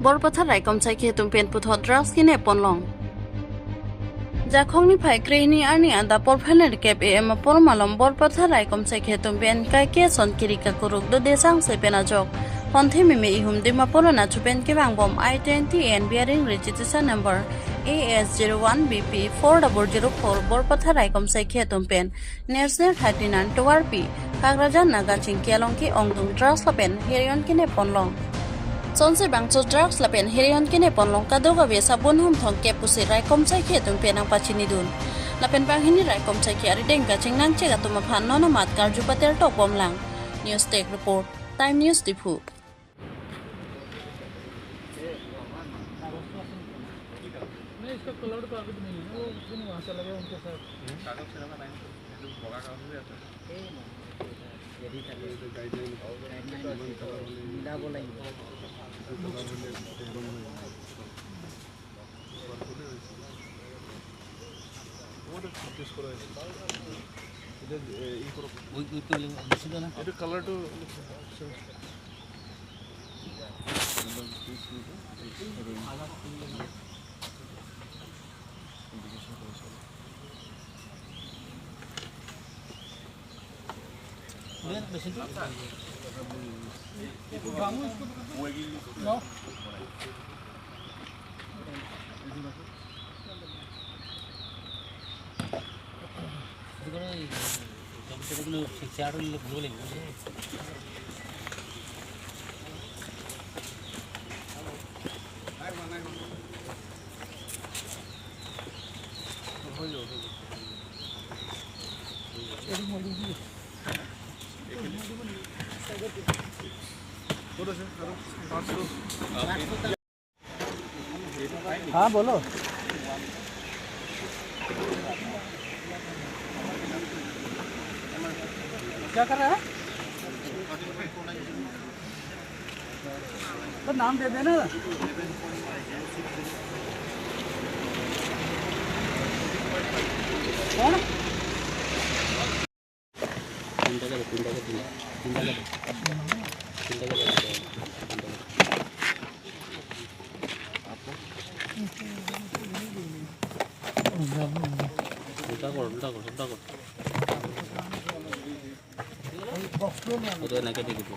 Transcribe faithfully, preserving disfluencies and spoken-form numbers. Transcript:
Borpathar raikom saikhi atum pen puthot drugs kine ponlong. Jakhong niphai krehini arni adap porphai nerkep A M apor malom Borpathar raikom saikhi atum pen kaike ason kiri kakuruk do desang se pen ajok, honthe meme ihum Dimapur anachu pen kevangbom I twenty N bearing registration number A S zero one B P four double zero four Borpathar raikom saikhi atum pen National thirty-nine tovarpi Kakrajan Naga Chingki along ke-ongdung drugs lapen heroin kine ponlong. Sonse bangso drugs lapen heroin kine ponlong kadokave sabun hum thomkep pusi raikom saikhi atum pen nangpachinidun. Lapen banghini raikom saikhi arideng kachingnangchek atum aphan non amat karju patertok bomlang. News Desk Report, Time News Diphu. नहीं, इसका कलर तो अभी तो नहीं है, वो दिन वहाँ से लगे उनके साथ। কাগজ কেনেকুৱা নাই? এইটো বগা কাগজ যে আছে। এই নহয়, এইটো এটা হেৰি থাকে, গাইডলাইন। গাইডলাইন থাকে, মিলাব লাগিব। এইটো কালাৰটো हाँ, बोलो। क्या कर रहा है? तो नाम दे देना। कौन? তিনটা যাবে, তিনটা যাবে, তিনটা। তিনটা যাবে, তিনটা যাবে। উল্টা কর, উল্টা কর, উল্টা কর। এইটো এনেকে দি দিব।